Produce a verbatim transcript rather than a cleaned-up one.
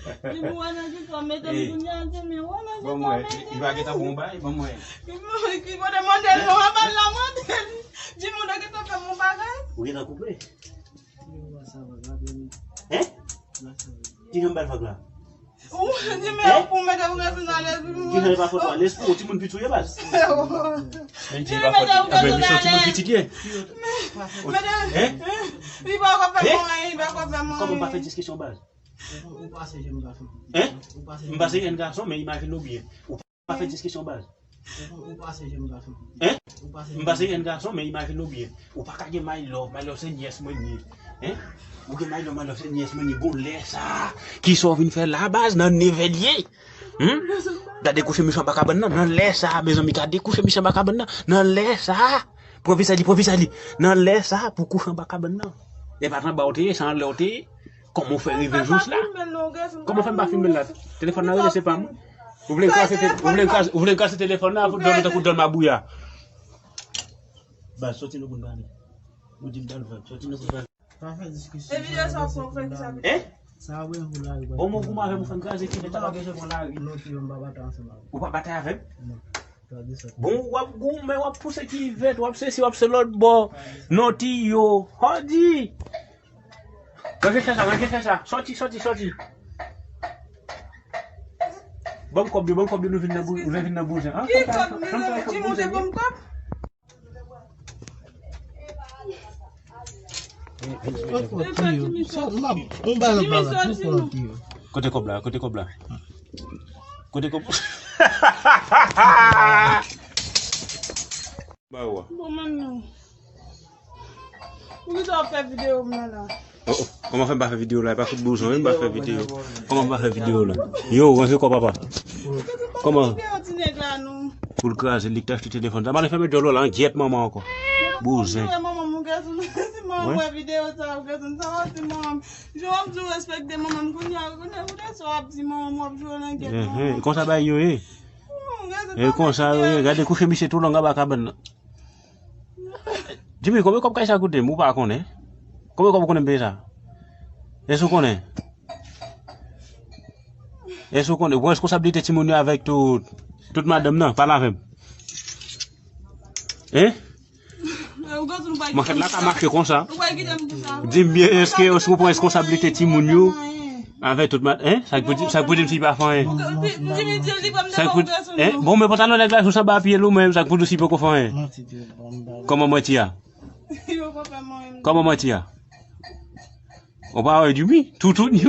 Jimmy, wè nan ki fò mete m kounye a, Jimmy, wè nan ki fò mete m. Li pa gentan bon bay, ban mwen. Ki kote mande l non, an ba l la mande l. Jimmy, ou nan gentan fè m yon bagay. Ou gentan koupe? Hein? Ki jan m ba l fòk la? Ou di men pou mete ou rete nan lespri. Ki jan li pa fòk la? Lespri, yon timoun piti ou ye baz. Men Jimmy, pa fòt. Apre misyon timoun piti li ye. Hein? Li pa ka fè mwen, li pa ka fè mwen. Kòman pa fè diskisyon baz? Ou pase jèn gason. Hein? M pase jèn gason, men imajine w byen. Ou pa fè diskisyon baz. Hein? M pase jèn gason, men imajine w byen. Ou pa ka gen my love, my love se nyès mwen ye. Hein? Ou gen my love, my love se nyès mwen ye. Bon, lè sa, kisa w vin fè la baz nan nevè l ye? Hmm? Gade kouche miche anba kabann nan, nan lè sa, mezanmi, gade kouche miche anba kabann nan, nan lè sa. Pwofesè li, pwofesè li. Nan lè sa, pou kouche anba kabann nan. E pa t anba w te ye, se anlè w te ye. Kòman w fè rive jous la? Kòman w fè m pa filme l la? Telefòn nan rele, se pa mwen. Ou vle m kraze te-, ou vle m kraze, ou vle m kraze telefòn nan pou dòmi tankou dòmi a bouya. Baz, soti nou pou n pale. Ou di m dal vag, soti nou pou n pale. Pa fè diskisyon. E videyo sa w fè, w fè ki sa? Hein? Sa w vle pou lari. Bon, mwen goumen avè m, ou fè m kraze ki fè talè w gen pran lari. Non, ki yon pa batay ansanm avè m. Ou pa batay avè m? Non. Bon, w ap goumen, w ap pouse kivèt, w ap sesi, w ap se lòt bò. Non, Tiyo. Hodi. Ranje chè sa, ranje chè sa. Sòti, sòti, sòti. Ban m kòb yo, ban m kòb yo, nou vin nan bou-, nou vin nan bouzen. Ki kòb? Jimmy, ou te ban m kòb? Kote kòb la? Kote kòb la? Kote kòb? Ba ou a. Bon, manmi. Poukisa w ap fè videyo m nan la? Oh, oh. Kòman fè m pa fè videyo la? E pa fout bouzon, wi, m pa fè videyo. Kòman m pa fè videyo la? Yo, ranje kò papa. Kòman? Pou l kraze, li k te achte telefòn sa. M ale fèmen djòl la, an gyèt manman ankò. Bouzen. Manman m, si manman m wè videyo sa, sa w ap di manman m. Jan w ap di w respekte manman m, kounye a, kounye a, kounye a sa w ap di manman m, w ap jwe nan gyèt manman m. Konsa bagay yo ye. E konsa yo ye, gade kouche misye tou long anba kabann nan. Jimmy, konbyen kòb kay sa koute m? Ou pa konnen? Konbyen kòb ou konnen m peye sa? Èske ou konnen? Èske ou konnen? Ou pran responsablite timoun yo avèk tout, tout madanm nan, pale avè m. Hein? Manchèt la ka mache konsa. Di m byen, èske, èske ou pran responsablite timoun yo? Avè tout mat, hein? Sa k pou di, sa k pou di m si pa fè anyen? Sa k pou, hein? Bon, men pantalon nèg la sou sanba pye l ou menm, sa k pou di si poko fè anyen? Kòman manti a? Kòman manti a? Ou pa wè Jimmy? Toutouni.